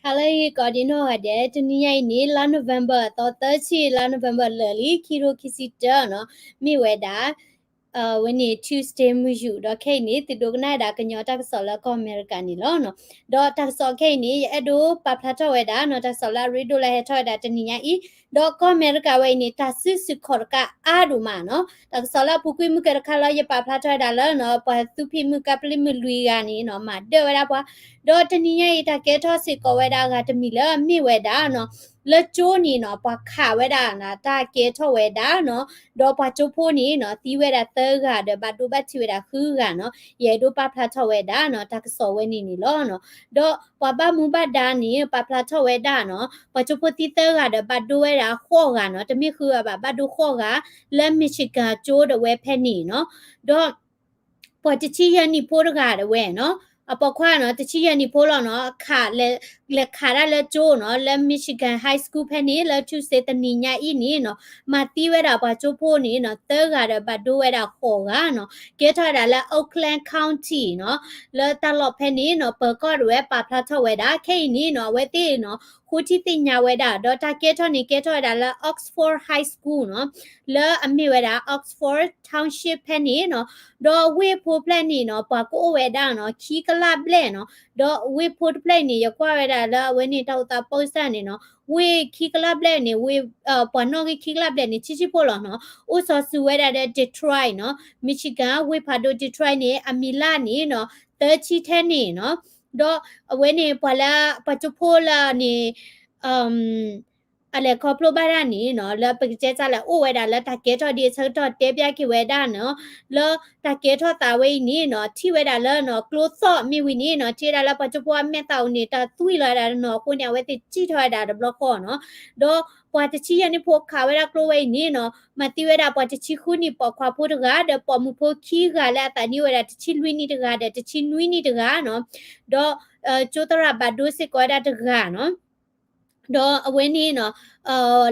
ဟါလၢအဂ့ၤကိးဒံးနီၢ်ဂၤဒဲး, တနံၤညါအံၤန့ၣ် လါ November အသီသၢဆံ, လါ November လၢာ်လံ ခံကထိခံဆံတၢနီၤ, မ့ၢ်ဝဲဒၣ် အဝဲန့ၣ် Tuesday မုၢ်ယူာ်, ဒီးခဲအံၤန့ၣ် သုဒိကနၣ်ဝဲဒၣ်ကညီတၢ်ကစီၣ်လၢကီၢ်အမဲရကၤန့ၣ်လီၤ. ဒီးတၢ်ကစီၣ်ခဲအံၤန့ၣ် ယအဲၣ်ဒိးပာ်ဖျါထီၣ်ဝဲဒၣ်နီၤ, တၢ်ကစီၣ်လၢအရ့ဒိၣ်လၢဟဲထီၣ်ဝဲဒၣ်တနံၤညါအံၤ, ဒီးကီၢ်အမဲရကၤဝဲအံၤန့ၣ် တၢ်စုဆူၣ်ခီၣ်တကးအါဒိၣ်မးနီၤ. တၢ်ကစီၣ်လၢအပူၤကွံာ်မုၢ်ကဲတခါလီၤ ယပာ်ဖျါထီၣ်ဝဲဒၣ်လၢနီၤ, ပှၤသူဖံးမုၢ်ကါပျံၤမုၢ်လွံၢ်ဂၤန့ၣ်နီၤ မၤဒၢဝဲဒၣ်ပှၤ, ဒီးတနံၤညါအံၤ တၢ်ကဲထီၣ်စ့ၢ်ကီးဝဲဒၣ်အဂၤတမံၤလၢအမ့ၢ်ဝဲဒၣ်နီၤ, လၢကၠိန့ၣ်နီၤ ပှၤခးဝဲဒၣ်နီၤ, တၢ်ကဲထီၣ်ဝဲဒၣ်နီၤ, ဒီးပှၤကၠိဖိန့ၣ်နီၤ သံဝဲဒၣ်သၢဂၤဒီး ဘၣ်ဒိဘၣ်ထံးဝဲဒၣ်ဃုဂၤနီၤ. ယအဲၣ်ဒိးပာ်ဖျါထီၣ်ဝဲဒၣ်နီၤ တၢ်ကစီၣ်ဝဲန့ၣ်န့ၣ်လီၤနီၤ. ဒီးပှၤဘၣ်မူဘၣ်ဒါန့ၣ် ပာ်ဖျါထီၣ်ဝဲဒၣ်နီၤ, ပှၤကၠိဖိသံသၢဂၤဒီး ဘၣ်ဒိဝဲဒၣ်ဃိးဂၤနီၤ, တမ့ၢ်ဃုဂၤဘၣ်, ဘၣ်ဒိဃိးဂၤ လၢ Michigan ကၠိဒၣ်ဝဲဖဲန့ၣ်နီၤ. ဒီး ပှၤတဆံယဲၢ်နံၣ်ဖိတဂၤဒၣ်ဝဲနီၤ, အပိာ်ခွါနီၤ တဆံယဲၢ်နံၣ်ဖိလီၤနီၤ, ခး လဲၤခးဒၣ်လၢကၠိနီၤ, လၢ Michigan High School ဖဲန့ၣ် လၢ Tuesday တနံၤညါအံၤန့ၣ်နီၤ, မၤသံဝဲဒၣ်ပှၤကၠိဖိန့ၣ်နီၤ သၢဂၤဒီး ဘၣ်ဒိဝဲဒၣ်ဃိးဂၤနီၤ. ကဲထီၣ်ဝဲဒၣ်လၢ Oakland County နီၤ, လၢတၢ်လီၢ်ဖဲန့ၣ်နီၤ ပၢၤကီၢ်ဒၣ်ဝဲပာ်ဖျါထီၣ်ဝဲဒၣ်, ခဲအံၤန့ၣ်နီၤ အဝဲသ့ၣ်နီၤ ဃိထံသ့ၣ်ညါဝဲဒၣ်, ဒီးတၢ်ကဲထီၣ်န့ၣ် ကဲထီၣ်ဝဲဒၣ်လၢ Oxford High School နီၤ, လၢအမ့ၢ်ဝဲဒၣ် Oxford Township ဖဲန့ၣ်နီၤ. ဒီးဝ့ၢ်ဖိဖျဲၣ်န့ၣ်နီၤ ပှၤကအိၣ်ဝဲဒၣ်နီၤ ခံကလးဘျဲၣ်နီၤ, ဒီးဝ့ၢ်ဖိတဖျဲၣ်အံၤန့ၣ် ယကွၢ်ဝဲဒၣ်လၢအဝဲန့ၣ် တၢ်အိၣ်သး post န့ၣ်နီၤ, ဝ့ၢ်ခံကလးဘျဲၣ်န့ၣ် ဝ့ၢ် ပှၤနီၣ်ဂံၢ်ခံကလးဘျဲၣ်န့ၣ် ဆံးဆံးဖိလီၤနီၤ, အိၣ်စီၤစုၤဝဲဒၣ်ဒီး Detroit နီၤ, Michigan ဝ့ၢ်ဖးဒိၣ် Detroit န့ၣ် အမံၤလၢ်န့ၣ်နီၤ သၢဆံထဲန့ၣ်နီၤ. ဒီးအဝဲန့ၣ် ပှၤလၢ ပှၤကၠိဖိလၢန့ၣ် အလဲၤခီဖျိဘၣ်ဒၣ်န့ၣ်နီၤ လၢပကတဲတၢ်လဲၣ် အိၣ်ဝဲဒၣ်လၢတၢ်ကဲထီၣ်ဒ်အဆၢကတီၢ် တဲပျၢ်က့ၤဝဲဒၣ်နီၤ, လၢတၢ်ကဲထီၣ်သးဝဲအံၤန့ၣ်နီၤ ထံၣ်ဝဲဒၣ်လၢနီၤ ကျိသီၣ်မ့ၢ်ဝံၤန့ၣ်နီၤ ထံၣ်ဝဲဒၣ်လၢပှၤကၠိဖိအမဲာ်သးအိၣ်န့ၣ် တၢ်သွံၣ်လီၤဝဲဒၣ်နီၤ, အဃိန့ၣ် အဝဲသ့ၣ်စံၣ်ထီၣ်ဝဲဒၣ်တဘျီဃီနီၤ. ဒီးပှၤတဆံယဲၢ်နံၣ်ဖိခးဝဲဒၣ်ကျိဝဲအံၤန့ၣ်နီၤ မၤသံဝဲဒၣ်ပှၤတဆံဃုနံၣ်ပိာ်ခွါဖိတဂၤ ဒီးပိာ်မုၣ်ဖိခံဂၤလၢအသးနံၣ်အိၣ်ဝဲဒၣ်တဆံလွံၢ်နံၣ်တဂၤ ဒီးတဆံနွံနံၣ်တဂၤနီၤ. ဒီး ကၠိသရၣ်ဘၣ်ဒိစ့ၢ်ကီးဝဲဒၣ်တဂၤနီၤ. ဒီးအဝဲန့ၣ်နီၤ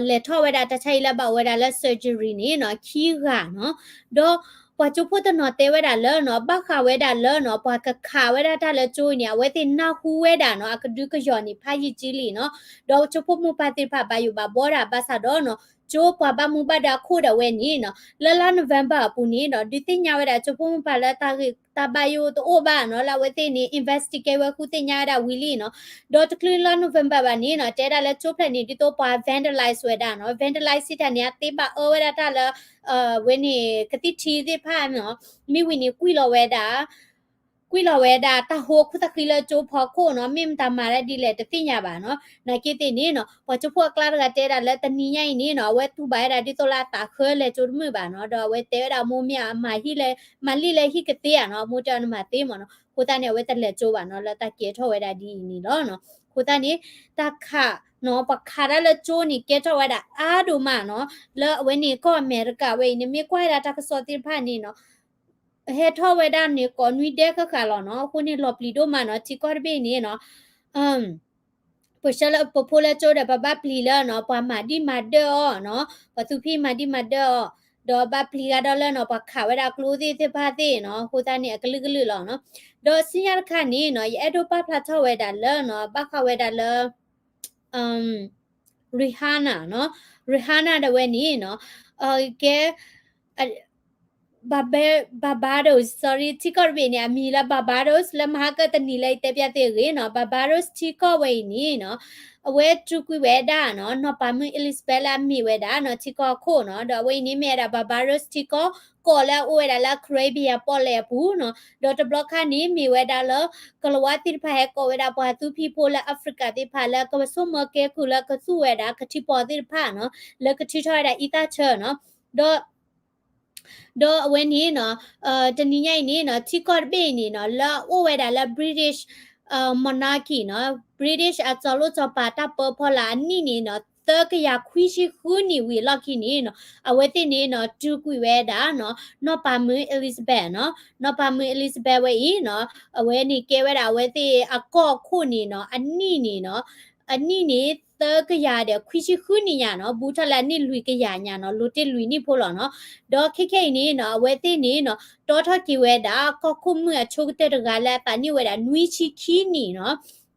လဲၤထီၣ်ဝဲဒၣ်တၢ်ဆါဟံၣ်လၢဘၣ်အိၣ်ဝဲဒၣ်လၢ surgery န့ၣ်နီၤ ခံဂၤနီၤ. ဒီးပှၤကၠိဖိတနီၤတဲဝဲဒၣ်လၢနီၤ ဘၣ်ဃးဝဲဒၣ်လၢနီၤ ပှၤကခးဝဲဒၣ်တၢ်လၢကၠိအံၤန့ၣ် အဝဲသ့ၣ်နၢ်ဟူဝဲဒၣ်နီၤ အကဒုကယီၤန့ၣ် ဖးယံာ်ကံလံနီၤ. ဒီးကၠိဖိမိၢ်ပၢ်သ့ၣ်တဖၣ်ဘၣ်ယိၣ်ဘၣ်ဘှီဒၣ်ဘၣ်ဆၣ်ဒီးနီၤ ကၠိပှၤဘၣ်မူဘၣ်ဒါခိၣ်ဒၣ်ဝဲန့ၣ်နီၤ လၢလါ November အပူၤန့ၣ်နီၤ ဒုးသ့ၣ်ညါဝဲဒၣ်ကၠိဖိမိၢ်ပၢ်လၢတၢ်ဂ့ၢ်တၢ်ဘၣ်ယိၣ်တအိၣ်ဘၣ်နီၤ လၢအဝဲသ့ၣ်န့ၣ် investigate ဝဲဃုသ့ၣ်ညါဝဲဒၣ်ဝံၤလံနီၤ. ဒီးတချုးလါ November ဘၣ်န့ၣ်နီၤ တဲဒၣ်လၢကၠိဖျဲၣ်န့ၣ် ဒ်သိးပှၤ vandalize ဝဲဒၣ်နီၤ vandalize စံးတၢ်န့ၣ် အသ့ဘၣ်အၢဝဲဒၣ်တၢ်လၢ ဝဲန့ၣ် ကသံၣ်ထံသ့ၣ်တဖၣ်နီၤ မ့ၢ်ဝံၤန့ၣ် ကွံာ်လီၤဝဲဒၣ် ကွံာ်လီၤဝဲဒၣ်တၢ်ဟိခိၣ်သဃံလၢကၠိဖီခိၣ်နီၤ မ့ၢ်မတၤမၤဒၣ်ဒ်လဲၣ်တသ့ၣ်ညါဘၣ်နီၤ. နာ်က့သ့ၣ်န့ၣ်နီၤ ပှၤကၠိဖိအကျါတဂၤတဲဒၣ်လၢတနံၤညါအံၤန့ၣ်နီၤ အဝဲတူၢ်ဘၣ်ဝဲဒၣ်ဒ်သိးလၢအသးဃၢလဲၤကၠိတမုာ်ဘၣ်နီၤ ဒီးအဝဲတဲဝဲဒၣ်အမိၢ်မ့ၢ်အမၤဟံၣ်လဲၤ မၤလံၣ်လၢဟံၣ်ကသ့ဧါနီၤ အမိၢ်တဲအီၤနမၤသ့မ့ၢ်နီၤ အဃိသတးန့ၣ် အဝဲတလဲၤကၠိဘၣ်နီၤ လၢတၢ်ကဲထီၣ်ဝဲဒၣ်ဒ်အံၤန့ၣ်လီၤနီၤ. အဃိသတးန့ၣ် တၢ်ခးနီၤ ပှၤခးတၢ်လၢကၠိန့ၣ် ကဲထီၣ်ဝဲဒၣ်အါဒိၣ်မးနီၤ လၢအဝဲန့ၣ်ကီၢ်အမဲရကၤဝဲအံၤန့ၣ် မ့ၢ်ကွၢ်ဝဲဒၣ်တၢ်ကစီၣ်သ့ၣ်တဖၣ်န့ၣ်နီၤ ဟဲထီၣ်ဝဲဒၣ်န့ၣ် ကိးနွံဒဲးဃၣ်ဃၣ်လီၤနီၤ. အဃိန့ၣ် လီၤပျံၤဒိၣ်မးနီၤ ထံကီၢ်တဘ့ၣ်န့ၣ်နီၤ ပဆၢလၢပဖိလၢကၠိဒီး ပဘၣ်ပျံၤလၢနီၤ ပှၤမၤဒံၣ်မၤဒၢအီၤနီၤ ပှၤသူဖံးမၤဒံၣ်မၤဒၢအီၤ ဒီးဘၣ်ပျံၤကဒီးလၢနီၤ ပှၤခးဝဲဒၣ်ကျိသ့ၣ်သ့ၣ်တဖၣ်သ့ၣ်နီၤ အဃိသတးန့ၣ် အကလုာ်ကလုာ်လီၤနီၤ. ဒီးဆူညါတခါန့ၣ်နီၤ ယအဲၣ်ဒိးပာ်ဖျါထီၣ်ဝဲဒၣ်လၢနီၤ ဘၣ်ဃးဝဲဒၣ်လၢ Rihanna နီၤ Rihanna ဒၣ်ဝဲန့ၣ်နီၤ ကဲ Barbados sorry ထံကီၢ်တဘ့ၣ်န့ၣ် အမံၤလၢ Barbados လၢမဟါကတနံၤလၢယတဲပျၢ်သ့ၣ်အဂ့ၢ်နီၤ Barbados ထံကီၢ်ဝဲအံၤန့ၣ်နီၤ အဝဲတြူာ်ကွံာ်ဝဲဒၣ်နီၤ နီၢ်ပၤမုၣ် Elizabeth လၢအမ့ၢ်ဝဲဒၣ်နီၤ ထံကီၢ်ခိၣ်နီၤ ဒီးအဝဲအံၤန့ၣ်မ့ၢ်ဝဲဒၣ် Barbados ထံကီၢ် ကီၢ်လၢအအိၣ်ဝဲဒၣ်လၢ Caribbean ပီၣ်လဲၣ်အပူၤနီၤ ဒီးတဘျီခါန့ၣ် မ့ၢ်ဝဲဒၣ်လၢ ကလၤဝါသ့ၣ်တဖၣ်ဟဲကိးဝဲဒၣ်ပှၤသူဖံးဖိလၢ Africa သ့ၣ်တဖၣ်လၢကဆိကမိၣ်ကဲကုၢ်လၢကသူၣ်ဝဲဒၣ်ကထံပီၤသ့ၣ်တဖၣ်နီၤ လၢကထုးထီၣ်ဝဲဒၣ်အံသၣ်ဆၢနီၤ ဒီး ဒီးအဝဲန့ၣ်နီၤ တနံၤညါအံၤန့ၣ်နီၤ ထံကီၢ်တဘ့ၣ်အံၤန့ၣ်နီၤ လၢအအိၣ်ဝဲဒၣ်လၢ British monarchy နီၤ British အစီၤလိၣ်စီၤပၤတၢ်ပၢဖီလာ်အနံၣ်န့ၣ်နီၤ သၢကယၤခွံဆံဃုနံၣ်ဝံၤအလီၢ်ခံန့ၣ်နီၤ အဝဲသ့ၣ်န့ၣ်နီၤ တြူာ်ကွံာ်ဝဲဒၣ်နီၤ နီၢ်ပၤမုၣ် Elizabeth နီၤ နီၢ်ပၤမုၣ် Elizabeth ဝဲအံၤနီၤ အဝဲန့ၣ်ကဲဝဲဒၣ်အဝဲသ့ၣ်အကီၢ်ခိၣ်န့ၣ်နီၤ အနံၣ်န့ၣ်နီၤ အနံၣ်န့ၣ် သၢကယၤဒီးခွံဆံဃုနံၣ်ညါနီၤ ဘူးထီၣ်လၢအနံၣ်လွံၢ်ကယၤညါနီၤ လိၤတ့ၢ်လွံၢ်နံၣ်ဖိလီၤနီၤ ဒီးခဲခဲအံၤန့ၣ်နီၤ အဝဲသ့ၣ်န့ၣ်နီၤ တီထီၣ်က့ၤဝဲဒၣ် ကီၢ်ခိၣ်မုၣ်အဆိကတၢၢ်တဂၤလၢအသးနံၣ်ဝဲဒၣ်နွံဆံခံနံၣ်နီၤ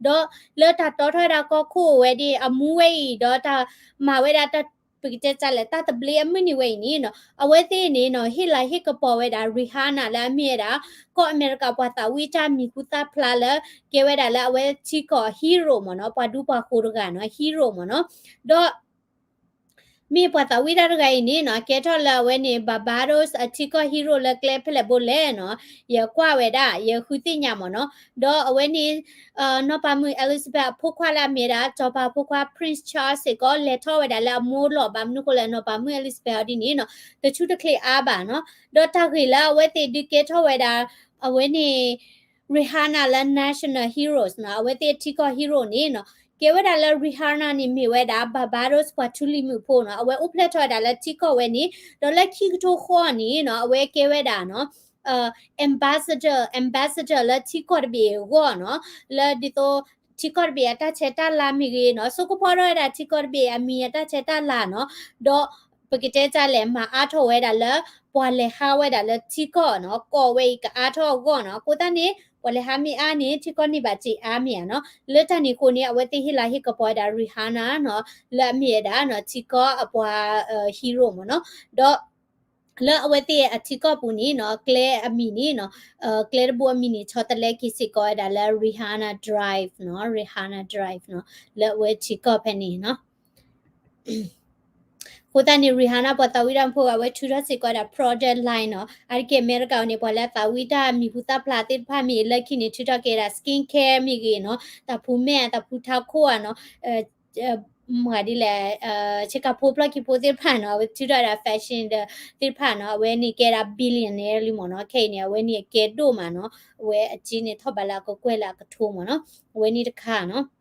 ဒီးလၢတၢ်တီထီၣ်ဝဲဒၣ်ကီၢ်ခိၣ်ဝဲဒၣ်အမူဝဲအံၤ ဒီးတၢ်မၤဝဲဒၣ်တၢ် ပကတဲတၢ်လဲၣ် တၢ်သဘျ့အမုၢ်နံၤဝဲအံၤန့ၣ်နီၤ အဝဲသ့ၣ်န့ၣ်နီၤ ဟ့ၣ်လၤဟ့ၣ်ကပီၤဝဲဒၣ် Rihanna လၢအမ့ၢ်ဝဲဒၣ် ကီၢ်အမဲရကၤပှၤသးဝံၣ်တၢ်မံၤဟူသၣ်ဖျါလၢ ကဲဝဲဒၣ်လၢအဝဲထံကီၢ် hero မ့ၢ်နီၤ ပှၤဒူပှၤဃိၤတဂၤနီၤ hero မ့ၢ်နီၤ ဒီး မ့ၢ်ပှၤသးဝံၣ်တၢ်တဂၤအံၤန့ၣ်နီၤ ကဲထီၣ်လၢအဝဲန့ၣ် Barbados အထံကီၢ် hero လၢကျဲဖဲလဲၣ်ဘိလဲၣ်နီၤ ယကွၢ်ဝဲဒၣ် ယဃုသ့ၣ်ညါမ့ၢ်နီၤ ဒီးအဝဲန့ၣ် နီၢ်ပၤမုၣ် Elizabeth အဖိခွါလၢအမ့ၢ်ဒၣ် စီၤပၤဖိခွါ Prince Charles စ့ၢ်ကီး လဲၤထီၣ်ဝဲဒၣ်လၢအမိၢ်လီၢ် ဘၣ်မနုၤဃိလဲၣ် နီၢ်ပၤမုၣ် Elizabeth အီၤဒ်န့ၣ်နီၤ တဆူၣ်တချ့အါဘၣ်နီၤ ဒီးတၢ်ဂ့ၢ်လၢအဝဲသ့ၣ်ဒုးကဲထီၣ်ဝဲဒၣ် အဝဲန့ၣ် Rihanna လၢ national heroes နီၤ အဝဲသ့ၣ်ထံကီၢ် hero န့ၣ်နီၤ ကဲဝဲဒၣ်လၢ Rihanna န့ၣ်မ့ၢ်ဝဲဒၣ် Barbados ပှၤထူလံၤမုာ်ဖိနီၤ အဝဲအိၣ်ဖျဲၣ်ထီၣ်ဝဲဒၣ်လၢထံကီၢ်ဝဲန့ၣ် ဒီးလၢခံကထိဃီန့ၣ်နီၤ အဝဲကဲဝဲဒၣ်နီၤ ambassador ambassador လၢထံကီၢ်တဘ့ၣ်အဂီၢ်နီၤ လၢဒ်သိး ထံကီၢ်တဘ့ၣ်အတၢ်ဆဲးတၢ်လၤမ့ၢ်ဂ့ၤနီၤ ဆိကဖီထီၣ်ဝဲဒၣ်ထံကီၢ်တဘ့ၣ်အမံၤအတၢ်ဆဲးတၢ်လၤနီၤ ဒီး ပကတဲတၢ်လဲၣ် မၤအါထီၣ်ဝဲဒၣ်လၢ ပှၤလဲၤဟးဝဲဒၣ်လၢထံကီၢ်နီၤ ကီၢ်ဝဲအံၤကအါထီၣ်အဂီၢ်နီၤ အဃိသတးန့ၣ် ပှၤလဲၤဟးမ့ၢ်အါန့ၣ် ထံကီၢ်န့ၢ်ဘၣ်စ့ၢ်အါမ့ၢ်ဧါနီၤ လၢတၢ်န့ၣ်အဃိန့ၣ် အဝဲသ့ၣ်ဟ့ၣ်လၤဟ့ၣ်ကပီၤဝဲဒၣ် Rihanna နီၤ လၢအမ့ၢ်ဝဲဒၣ်နီၤ ထံကီၢ်အပှၤ hero မ့ၢ်နီၤ ဒီး လၢအဝဲသ့ၣ်အထံကီၢ်ပူၤန့ၣ်နီၤ ကျဲအမံၤန့ၣ်နီၤ ကျဲတဘိအမံၤန့ၣ် ဆီတလဲက့ၤစ့ၢ်ကီးဝဲဒၣ်လၢ Rihanna Drive နီၤ Rihanna Drive နီၤ လၢအဝဲထံကီၢ်ဖဲန့ၣ်နီၤ အဃိသတးန့ၣ် Rihanna ပှၤသးဝံၣ်တၢ်ဖိဂၤ အဝဲထုးထီၣ်စ့ၢ်ကီးဝဲဒၣ် product line နီၤ အါတက့ၢ် အမဲရကၤအံၤန့ၣ် ပှၤလၢအသးဝံၣ်တၢ်မံၤဟူသၣ်ဖျါသ့ၣ်တဖၣ်မ့ၢ်ဂ့ၤ လၢခံန့ၣ် ထုးထီၣ်က့ၤဝဲဒၣ် skin care မ့ၢ်ဂ့ၤနီၤ တၢ်ဖူမဲာ် တၢ်ဖူထးခိၣ်ဧါနီၤ မၤဒ်လဲၣ် ဆ့ကၤဖိဖျီၣ်ခံဖိသ့ၣ်တဖၣ်နီၤ အဝဲထုးထီၣ်ဝဲဒၣ် fashion ဒီးသ့ၣ်တဖၣ်နီၤ အဝဲန့ၣ်ကဲဒၣ် billionaire လံမ့ၢ်နီၤ ခဲအံၤန့ၣ် အဝဲန့ၣ်အကဲဒိၣ်မးနီၤ အဝဲအစ့န့ၣ်ထီၣ်ဘးလၢအကကွဲၢ်လၢအကထိမ့ၢ်နီၤ အဝဲန့ၣ်တခါနီၤ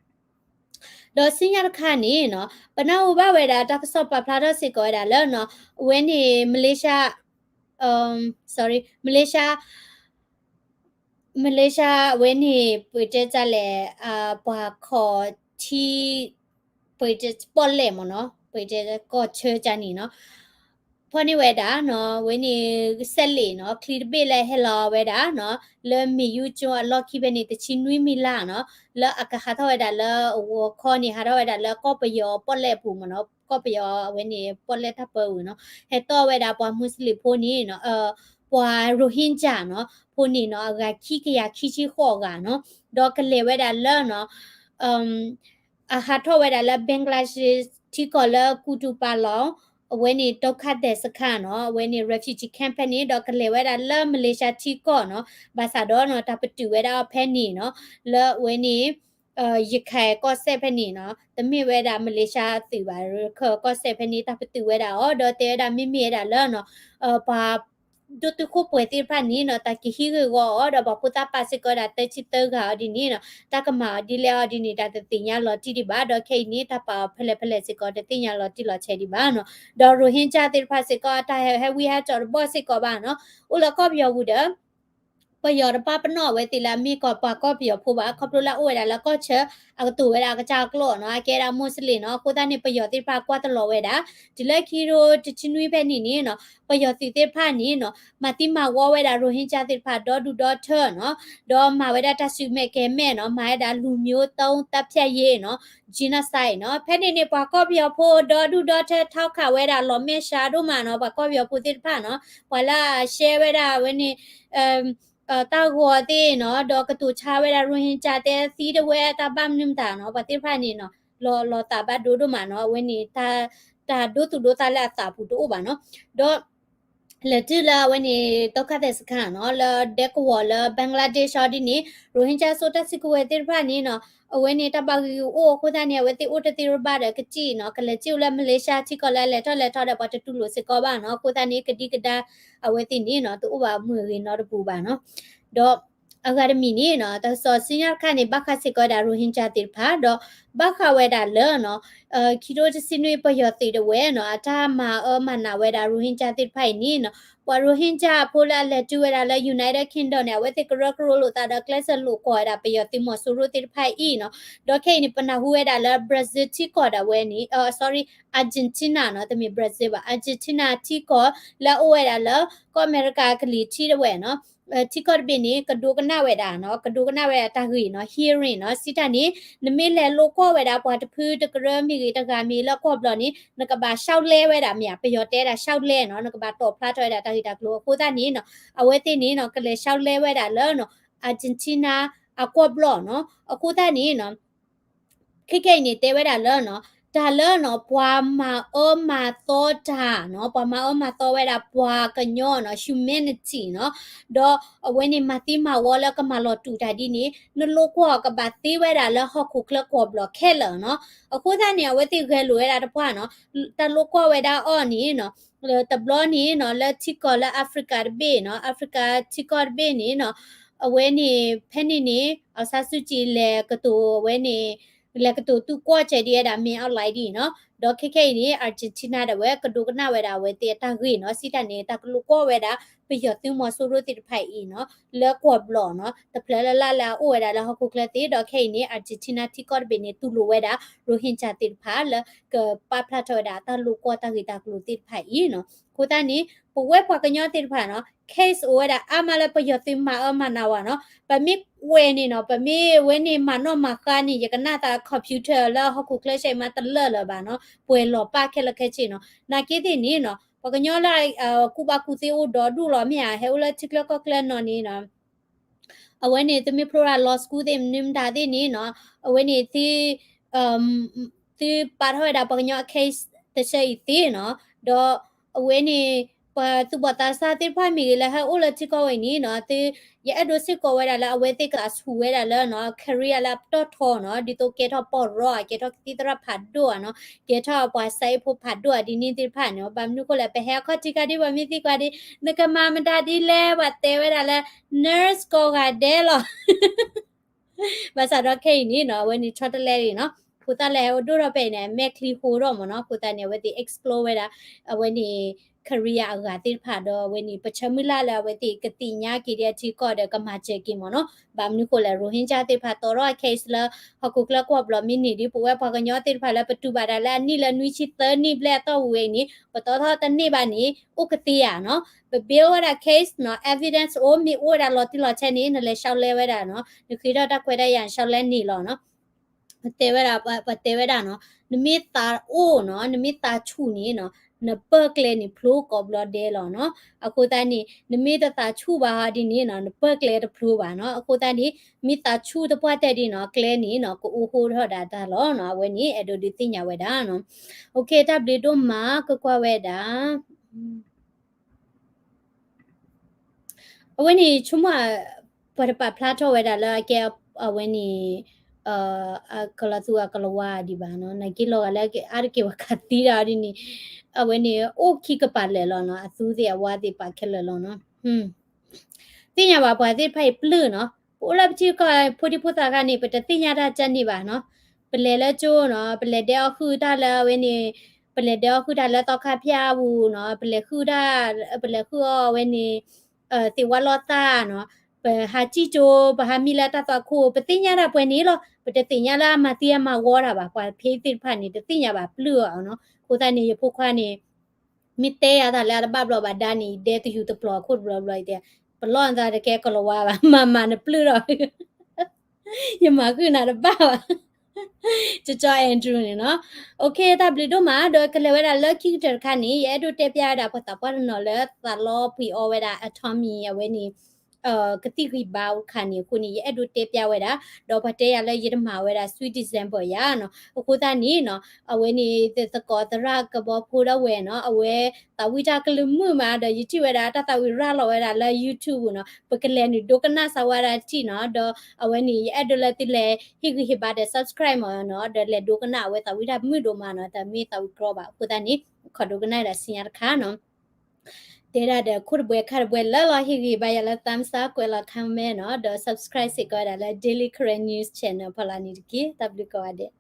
ဒီးဆူညါတခါန့ၣ်နီၤ ပနၢ်ဟူဘၣ်ဝဲဒၣ်တၢ်ကစီၣ်ပာ်ဖျါထီၣ်စ့ၢ်ကီးဝဲဒၣ်လၢနီၤ အဝဲန့ၣ် Malaysia sorry Malaysia Malaysia အဝဲန့ၣ် ပတဲတၢ်လဲၣ် ပှၤခီၣ်ထံ ပတဲပီၣ်လဲၣ်မ့ၢ်နီၤ ပတဲကီၢ်ဆၢကန့ၣ်နီၤ ဖီၣ်န့ၢ်ဝဲဒၣ်နီၤ အဝဲန့ၣ် စက်လှေနီၤ ချံတဘ့ၣ်လၢဟဲလီၤဝဲဒၣ်နီၤ လၢမ့ၢ်ယူကၠိအလီၢ်ခံဖဲန့ၣ် တဆံနွံမံလါနီၤ လၢအကဟးထီၣ်ဝဲဒၣ်လၢအဂီၤခီန့ၣ် ဟးထီၣ်ဝဲဒၣ်လၢကီၢ်ပယီၤပီၣ်လဲၣ်အပူၤမ့ၢ်နီၤ ကီၢ်ပယီၤအဝဲန့ၣ် ပီၣ်လဲၣ်တၢ်ပၢအပူၤနီၤ ဟဲတီၢ်ဝဲဒၣ်ပှၤမူစလ့ၣ်ဖိန့ၣ်နီၤ ပှၤ Rohingya နီၤ ဖိန့ၣ်နီၤ အဂၤခံကယၤခံဆံဃိးဂၤနီၤ ဒီးကလဲၤဝဲဒၣ်လၢနီၤ အဟးထီၣ်ဝဲဒၣ်လၢ Bangladesh ထံကီၢ်လၢကူတူပၤလီၤ အဝဲန့ၣ် ဒုက္ခသည်စခန်းနီၤ အဝဲန့ၣ် refugee camp ဖဲန့ၣ် ဒီးကလဲၤဝဲဒၣ်လၢ Malaysia ထံကီၢ်နီၤ ဘၣ်ဆၣ်ဒီးနီၤ တၢ်ပတုာ်ဝဲဒၣ်အီၤဖဲန့ၣ်နီၤ လၢအဝဲန့ၣ် ရခိုင်ကီၢ်စဲၣ်ဖဲန့ၣ်နီၤ တမ့ၢ်ဝဲဒၣ် Malaysia သုးဘၣ် ရခိုင်ကီၢ်စဲၣ်ဖဲန့ၣ် တၢ်ပတုာ်ဝဲဒၣ်အီၤ ဒီးတဲဝဲဒၣ်မ့မ့ၢ်ဝဲဒၣ်လၢနီၤ ပှၤ ဒိၣ်တုာ်ခိၣ်ပှဲၤသ့ၣ်တဖၣ်န့ၣ်နီၤ တၢ်ကဟံးဂ့ၢ်ဂီၤအီၤ ဒီးပှၤဖိသၣ်ပာ်စ့ၢ်ကီးဝဲဒၣ်သၢဆံသၢဂၤအီၤဒ်န့ၣ်နီၤ တၢ်ကမၤအီၤဒ်လဲၣ်အီၤဒ်န့ၣ် တၢ်တသ့ၣ်ညါလီၤတံၢ်ဒံးဘၣ် ဒီးခဲအံၤန့ၣ် တၢ်ပာ်အီၤဖဲလဲၣ်ဖဲလဲၣ်စ့ၢ်ကီး တသ့ၣ်ညါလီၤတံၢ်လီၤဆဲးဒံးဘၣ်နီၤ ဒီး Rohingya သ့ၣ်တဖၣ်စ့ၢ်ကီး တၢ်ဟဲဝံဟးကၠီၤတဘီၣ်စ့ၢ်ကီးဘၣ်နီၤ အိၣ်လၢကီၢ်ပယီၤပူၤဒီး ပယီၤတပာ်ပနီၣ်အဝဲသ့ၣ်လၢအမ့ၢ်ကီၢ်ပှၤကီၢ်ပယီၤဖိဘၣ် ခီဖျိလၢအအိၣ်ဝဲဒၣ်လၢကီၢ်ဆၢ အကတိၤဝဲဒၣ်အကစၢ်အကျိာ်နီၤ အကဲဒၣ်မူစလ့ၣ်နီၤ အဃိသတးန့ၣ် ပယီၤသ့ၣ်တဖၣ်ကွၢ်တလီၤဝဲဒၣ် တုၤလၢခံကထိတဆံနွံဖဲန့ၣ်န့ၣ်နီၤ ပယီၤသုးသ့ၣ်တဖၣ်န့ၣ်နီၤ မၤသံမၤဝီဝဲဒၣ် Rohingya သ့ၣ်တဖၣ်ဒီဒူၣ်ဒီထၢနီၤ ဒီးမၤဝဲဒၣ်တၢ်စုမဲာ်ကဲၤမဲာ်နီၤ မၤဝဲဒၣ်လူမျိုးတုံးသတ်ဖြတ်ရေးနီၤ genocide နီၤ ဖဲန့ၣ်န့ၣ် ပှၤကီၢ်ပယီၤဖိဒီဒူၣ်ဒီထၢ ထောက်ခံ ဝဲဒၣ်လီၤမဲာ်ဆှးဒိၣ်မးနီၤ ပှၤကီၢ်ပယီၤဖိသ့ၣ်တဖၣ်နီၤ ပှၤလၢအ share ဝဲဒၣ်အဝဲန့ၣ် တၢ်ဂီၤသ့ၣ်နီၤ ဒီးကတိၤဆါဝဲဒၣ် Rohingya တဲသံတဝဲတၢ်ဘၣ်မနုၤမတၤနီၤ ပှၤသ့ၣ်တဖၣ်န့ၣ်နီၤ လီၤလီၤသးဘၣ်ဒိဒိၣ်မးနီၤ အဝဲန့ၣ် တၢ်ဒိသူၣ်ဒိသးလၢအသးပူၤတအိၣ်ဘၣ်နီၤ ဒီး လဲၤတုၤလၢအဝဲန့ၣ် ဒုက္ခသည်စခန်းနီၤ လၢဒဲကဝီၤလၢ Bangladesh အီၤဒ်န့ၣ် Rohingya စိၤတၢ်စုကဝဲၤသ့ၣ်တဖၣ်န့ၣ်နီၤ အဝဲန့ၣ် တၢ်ဘၣ်ဂံာ်ဂံာ်အိၣ်အဃိသတးန့ၣ် အဝဲသ့ၣ်အိၣ်တသ့တဘၣ်ဒီးကစံၣ်နီၤ ကလဲၤစံၣ်အိၣ်လၢ Malaysia ထံကီၢ်လၢအလဲၤထီၣ်လဲၤထီဒီး ပှၤတတူၢ်လိာ်စ့ၢ်ကီးဘၣ်နီၤ အဃိသတးန့ၣ် ကဒံကဒါ အဝဲသ့ၣ်န့ၣ်နီၤ တအိၣ်ဘၣ်မုာ်ဂ့ၤနီတပူၤဘၣ်နီၤ ဒီး အဂၤတမံၤန့ၣ်နီၤ တၢ်ကစီၣ်ဆူညါတခါန့ၣ် ဘၣ်ဃးစ့ၢ်ကီးဝဲဒၣ် Rohingya သ့ၣ်တဖၣ် ဒီးဘၣ်ဃးဝဲဒၣ်လၢနီၤ ခံကထိတဆံနွံ ပယီၤသုးဒၣ်ဝဲနီၤ အတၢ်မၤအၢမၤနးဝဲဒၣ် Rohingya သ့ၣ်တဖၣ်အံၤန့ၣ်နီၤ ပှၤ Rohingya အဖိလၢအလဲၤတုၤဝဲဒၣ်လၢ United Kingdom န့ၣ် အဝဲသ့ၣ်ကရၢကရိလိာ်သးဒီးကျဲးစၢးလိာ်ကွီၢ်ဝဲဒၣ် ပယီၤသုးမီၤစိရိၤသ့ၣ်တဖၣ်အံၤနီၤ ဒီးခဲအံၤန့ၣ် ပနၢ်ဟူဝဲဒၣ်လၢ Brazil ထံကီၢ်ဒၣ်ဝဲန့ၣ် sorry Argentina နီၤ တမ့ၢ် Brazil ဘၣ် Argentina ထံကီၢ်လၢအအိၣ်ဝဲဒၣ်လၢ ကီၢ်အမဲရကၤကလံၤထံးဒၣ်ဝဲနီၤ ထံကီၢ်တဘ့ၣ်န့ၣ် ကဒိကနၣ်ဝဲဒၣ်နီၤ, ကဒိကနၣ်ဝဲဒၣ်တၢ်ဂ့ၢ်နီၤ, hearing နီၤ, စံးတၢ်န့ၣ် နမ့ၢ်လဲၤလိကွီၢ်ဝဲဒၣ်ပှၤတဖုတကရၢမ့ၢ်ဂ့ၤ တဂၤမ့ၢ်လၢကွီၢ်ဘျီန့ၣ် နကဘၣ်လျှောက်လဲဝဲဒၣ်မ့ၢ်ဧါ, ပယီၤတဲဒၣ်လျှောက်လဲနီၤ, နကဘၣ်တီၣ်ဖျါထီၣ်ဝဲဒၣ်တၢ်ဂ့ၢ်တၢ်ကျိၤအဃိသတးန့ၣ်နီၤ, အဝဲသ့ၣ်န့ၣ်နီၤ ကလဲၤလျှောက်လဲဝဲဒၣ်လၢနီၤ Argentina အကွီၢ်ဘျီနီၤ, အဃိသတးန့ၣ်နီၤ ခဲခဲအံၤန့ၣ် တဲဝဲဒၣ်လၢနီၤ, တၢ်လၢနီၤ ပှၤမၤအၢမၤသီတၢ်နီၤ, ပှၤမၤအၢမၤသီဝဲဒၣ်ပှၤကညီနီၤ, humanity နီၤ, ဒီးအဝဲန့ၣ်မၤသံမၤဝီလၢကမၤလီၤတူာ်တၢ်ဒ်န့ၣ် နလိကွီၢ်ကဘၣ်သ့ဝဲဒၣ်လၢဟီၣ်ခိၣ်ချၢကွီၢ်ဘျီခဲလၢာ်နီၤ, အဃိသတးန့ၣ် အဝဲသ့ၣ်ဂဲၤလိာ်ဝဲဒၣ်တပှၢ်နီၤ, တၢ်လိကွီၢ်ဝဲဒၣ်အီၤန့ၣ်နီၤ, တဘျီန့ၣ်နီၤ လၢထံကီၢ်လၢ Africa တဘ့ၣ်နီၤ, Africa ထံကီၢ်တဘ့ၣ်န့ၣ်နီၤ, အဝဲန့ၣ် ဖဲန့ၣ်န့ၣ် အောင်ဆန်းစုကြည် လဲၤကတိၤ အဝဲန့ၣ် လဲၤကတိၤသူၣ်ကွီၢ်စဲးဒ်ဝဲဒၣ် မင်းအောင်လှိုင် ဒ်နီၤ, ဒီးခဲခဲအံၤန့ၣ် Argentina ဒၣ်ဝဲကဒိကနၣ်ဝဲဒၣ်အဝဲသ့ၣ်အတၢ်ဂ့ၢ်နီၤ, စံးတၢ်န့ၣ် တၢ်ကလိကွီၢ်ဝဲဒၣ် ပယီၤသုးမီၤစိရိၤသ့ၣ်တဖၣ်အံၤနီၤ, လၢကွီၢ်ဘျီနီၤ, တဖျၢၣ်လၢ်လၢ်လၢအအိၣ်ဝဲဒၣ်လၢဟီၣ်ခိၣ်ချၢသ့ၣ်, ဒီးခဲအံၤန့ၣ် Argentina ထံကီၢ်တဘ့ၣ်န့ၣ် တူၢ်လိာ်ဝဲဒၣ် Rohingya သ့ၣ်တဖၣ်လၢ ကပာ်ဖျါထီၣ်ဝဲဒၣ်အတၢ်လိကွီၢ်တၢ်ဂ့ၢ်တၢ်ကျိၤသ့ၣ်တဖၣ်အံၤနီၤ, အဃိသတးန့ၣ် ပဝဲပှၤကညီသ့ၣ်တဖၣ်နီၤ case အိၣ်ဝဲဒၣ်အါမးလၢပယီၤသုးမၤအၢမၤနးဝဲနီၤ, ပမ့ၢ်ကွဲးန့ၣ်နီၤ ပမ့ၢ်ဝဲန့ၣ်မၤနီၣ်မၤဃါန့ၣ် ယကနၣ်သး computer လၢဟီၣ်ခိၣ်ချၢဆဲးမးတလၢာ်လၢၤဘၣ်နီၤ, ပှဲၤလီၤပၢ်ခဲလၢာ်ခဲဆ့နီၤ, နာ်က့သ့ၣ်န့ၣ်နီၤ ပှၤကညီလၢ ကူၣ်ဘၣ်ကူၣ်သ့အိၣ်ဒီဒူၣ်လီၤမ့ၢ်ဧါ, ဟဲအိၣ်လၢထံချၢကီၢ်ချၢနီၤန့ၣ်နီၤ အဝဲန့ၣ် သုမ့ၢ်ဖျိဒၣ် law school သ့ၣ်မနုၤမတၤသ့ၣ်န့ၣ်နီၤ, အဝဲန့ၣ် သု သုပာ်ထီၣ်ဝဲဒၣ်ပှၤကညီအ case တဆၢအံၤသ့နီၤ, ဒီးအဝဲန့ၣ် ပှၤသူၣ်ဘီၣ်သးစၢ်သ့ၣ်တဖၣ်မ့ၢ်ဂ့ၤလၢဟဲအိၣ်လၢထံကီၢ်ဝဲအံၤန့ၣ်နီၤ, သု ယအဲၣ်ဒိးစ့ၢ်ကီးဝဲဒၣ်လၢအဝဲသ့ၣ်ကဆူၣ်ဝဲဒၣ်လၢနီၤ career လၢအပတီၢ်ထီနီၤ, ဒ်သိးကဲထီၣ်ပီၢ်ရီဧါ, ကဲထီၣ်ကသံၣ်သရၣ်ဖးဒိၣ်ဧါနီၤ, ကဲထီၣ်ပှၤစဲအ့ၣ်ဖိဖးဒိၣ်ဧါ ဒ်န့ၣ်သ့ၣ်တဖၣ်န့ၣ်, ဘၣ်မနုၤဃိလဲၣ် ပဟဲအခီၣ်ထံးခါဒ်ပှၤမ့ၢ်သံကွၢ်ဒ် နကမၤမတၤဒ်လဲၣ် ပှၤတဲဝဲဒၣ်လၢ nurse ကိးဂၤဒဲးလီၤ ဘၣ်ဆၣ်ဒီးခဲအံၤန့ၣ်နီၤ အဝဲန့ၣ်ဆီတလဲလံနီၤ, ဖိသၣ်လၢဟဲအိၣ်ဒိၣ်ထီၣ်ဖဲအံၤန့ၣ် မဲာ်ချံဃိထီၣ်မ့ၢ်နီၤ, အဃိသတးန့ၣ် အဝဲသ့ၣ် explore ဝဲဒၣ် အဝဲန့ၣ် career အဂၤသ့ၣ်တဖၣ်ဒီး အဝဲန့ၣ် ပဆၢမုၢ်လၢ်လၢအဝဲသ့ၣ်ကသ့ၣ်ညါက့ၤဒ်အထံကီၢ်ဒီးကမၤစၢၤက့ၤမ့ၢ်နီၤ, ဘၣ်မနုၤဃိလဲၣ် Rohingya သ့ၣ်တဖၣ်တီၢ်ထီၣ်အ case လၢ ဟီၣ်ခိၣ်ချၢကွီၢ်ဘျီမ့ၢ်န့ၢ်ဒ် ပဝဲပှၤကညီသ့ၣ်တဖၣ်လၢပတူၢ်ဘၣ်တၢ်လၢအနံၣ်လၢနွံဆံသၢနံၣ်ဘျဲၣ်အတီၢ်ပူၤဝဲအံၤန့ၣ် ပတီၢ်ထီၣ်တန့ၢ်ဘၣ်န့ၣ် အိၣ်ကသ့ဧါနီၤ, ပ build ဝဲဒၣ် case နီၤ evidence အိၣ် မ့ၢ်အိၣ်ဝဲဒၣ်လီၤတံၢ်လီၤဆဲးန့ၣ် နလဲၤလျှောက်လဲဝဲဒၣ်နီၤ, နဃ့ထီၣ်တၢ်ခွဲးတၢ်ယာ် လျှောက်လဲန့ၣ်လီၤနီၤ တဲဝဲဒၣ် ပတဲဝဲဒၣ်နီၤ, နမ့ၢ်သးအိၣ်နီၤ နမ့ၢ်သးဆူၣ်န့ၣ်နီၤ နပၢၢ်ကျဲန့ၣ်ဖျိကိးဘျီဒဲးလီၤနီၤ, အဃိသတးန့ၣ် နမ့ၢ်တသးဆူၣ်ဘၣ်ဟီဒ်န့ၣ်နီၤ နပၢၢ်ကျဲတဖျိဘၣ်နီၤ, အဃိသတးန့ၣ် မ့ၢ်သးဆူၣ်သပှၢ်တၢၢ်ဒ်နီၤ ကျဲန့ၣ်နီၤ ကအိၣ်ဃိထီၣ်ဒၣ်တၢ်လီၤနီၤ, အဝဲန့ၣ် အဲၣ်ဒိးဒုးသ့ၣ်ညါဝဲဒၣ်နီၤ, တၢ်ဘျုးဒိၣ်မး ကကွၢ်ဝဲဒၣ် အဝဲန့ၣ် ဆိကမိၣ် ပှၤတပာ်ဖျါထီၣ်ဝဲဒၣ်လၢအကဲ အဝဲန့ၣ် ကလီၤသူအကလီၤဝါဒံးဘၣ်နီၤ, နာ်က့လီၤဂာ်လၢအါတက့ၢ်ပှၤခးသံဒၣ်ဒ်န့ၣ်, အဝဲန့ၣ် အိၣ်ခံကပၤလၢာ်လီၤနီၤ, အသူသ့ၣ်အဝါသ့ၣ်ပာ်ခဲလၢာ်လီၤနီၤ, သ့ၣ်ညါဘၣ်ပှၤသ့ၣ်တဖၣ်အံၤပျုၢ်နီၤ, ပအိၣ်လၢပထံကီၢ်ဖိဒံဖိသၣ်ခါန့ၣ် ပတသ့ၣ်ညါတၢ်ကန့ၣ်ဘၣ်နီၤ, ပလဲၤလၢကၠိနီၤ ပလဲၤဒဲးအီၣ်ဃုာ်တၢ်လၢအဝဲန့ၣ် ပလဲၤဒဲးအီၣ်ဃုာ်တၢ်လၢသီခါဖၠၣ်ပူၤနီၤ, ပလဲၤဃုာ်တၢ် ပလဲၤဃုာ်အီၣ်အဝဲန့ၣ် သ့ၣ်ဝါလီၤသၣ်နီၤ, ပဟးစံၣ်ကၠိ ပဟးမံလၢတၢ်သွၣ်ခိၣ် ပသ့ၣ်ညါတၢ်ပှဲၤန့ၣ်လီၤ, ပတသ့ၣ်ညါလၢအမၤသံအမၤဝီတၢ်ဘၣ်, ပှၤဖဲသ့ၣ်တဖၣ်န့ၣ် တသ့ၣ်ညါဘၣ်ပျုၢ်အီၤနီၤ, အဃိသတးန့ၣ် ယဖိခွါန့ၣ် မ့ၢ်တဲယၤတၢ်လၢအတဘၣ်ဘျီးဘၣ်ဒါန့ၣ် ယဒဲတယူၤတပျီၤအခိၣ်တဘျီဘျီအံၤတဲ, ပလီၢ်နသးတကဲကလီၤဝါဘၣ်, မၤမၤနပျုၢ်ဒီး ယမၤဃုာ်နၤတဘၣ်ဘၣ် ကၠီကၠီ Andrew န့ၣ်နီၤ, OK တၢ်ဘျုးဒိၣ်မး ဒီးကလဲၤဝဲဒၣ်လၢခံကတၢၢ်တခါန့ၣ် ယအဲၣ်ဒိးတဲပျၢ်ဝဲဒၣ်ပှၤသးပှၢ်တနီၤလၢသးလီပှ့ၤအီဝဲဒၣ် Atomy အဝဲန့ၣ် ကသံၣ်ဂံၢ်ဘါအိၣ်တခါန့ၣ်အဃိန့ၣ် ယအဲၣ်ဒိးတဲပျၢ်ဝဲဒၣ်, ဒီးပှၤတဲယၤလၢယတမၤဝဲဒၣ် Sweet December ယၤနီၤ, အဃိသတးန့ၣ်နီၤ အဝဲန့ၣ် သကိးသရၣ်ကဘီဖိဒၣ်ဝဲနီၤ အဝဲသးဝံၣ်တၢ်ကလုၢ်မုာ်မး ဒီးယထံၣ်ဝဲဒၣ်တၢ်သးဝံၣ်ရၤလီၤဝဲဒၣ်လၢ YouTube နီၤ, ပကလဲၤနုာ်ဒိကနၣ်စၢၤဝဲဒၣ်တထံၣ်နီၤ, ဒီးအဝဲန့ၣ် ယအဲၣ်ဒိးလၢသုလဲၤဟ့ၣ်ဂံၢ်ဟ့ၣ်ဘါဒီး subscribe မးနီၤ, ဒီးလဲၤဒိကနၣ်အဝဲသးဝံၣ်တၢ်မုာ်ဒိၣ်မးနီၤ, တမ့ၢ်သးဝံၣ်ကြီဘၣ်, အဃိသတးန့ၣ် ခီဒိကနၣ်ဒၣ်ဆူညါတခါနီၤ တဲဒၣ်ဒီးခိၣ်တဘှဲးခါတဘှဲးလၢလီၤ ဟ့ၣ်ဂံၢ်ဘါယၤလၢ thumbs up ကွဲးလီၤ comment နီၤ, ဒီး subscribe စ့ၢ်ကီးဝဲဒၣ်လၢ Daily Karen News Channel ဖီလာ်န့ၣ်တက့ၢ်. တၢ်ဘျုးကိးဂၤဒဲး.